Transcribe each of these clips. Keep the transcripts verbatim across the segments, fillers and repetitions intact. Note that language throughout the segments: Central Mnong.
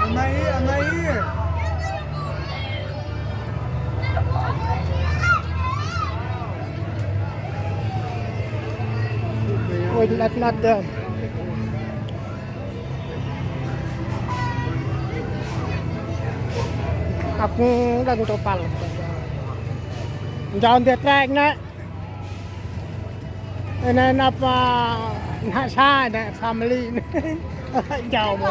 Amai, amai. Ôi, lăt lăt đơ. Ăp đăng tô păl. Nchon deh trek nê. Ê, nê năp, a, nê sa nê family nê. Nchon mô.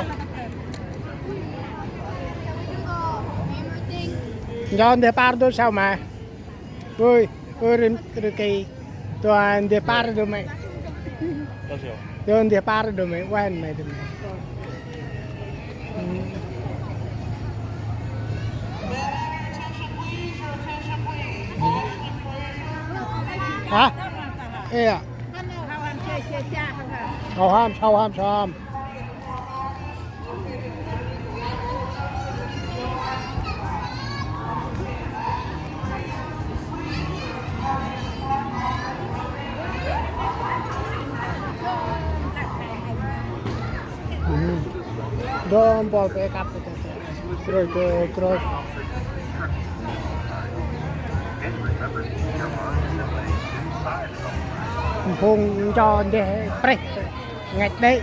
Nchon deh păr đô sau ma. Ui, ui, rê, rê kê. Tuan deh păr đô mê. Tuan deh păr đô mê, wen mê đô mê. Hả? Ê ạ. Sau hăm, sau hăm, sau hăm. Dôm bol pe kăp. Krôi, krôi, krôi. Phung cho ndeh prêh. Ngăch đê.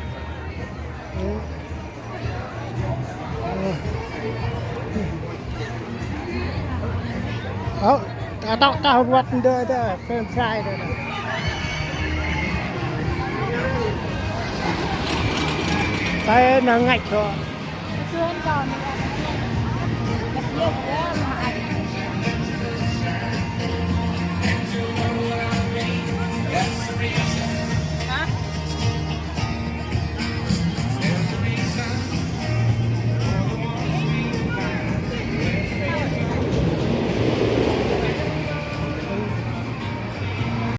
Ơ, ta tŏk ta ruat ndơ ta, French fry ta. Ta nă ngăch hŏ.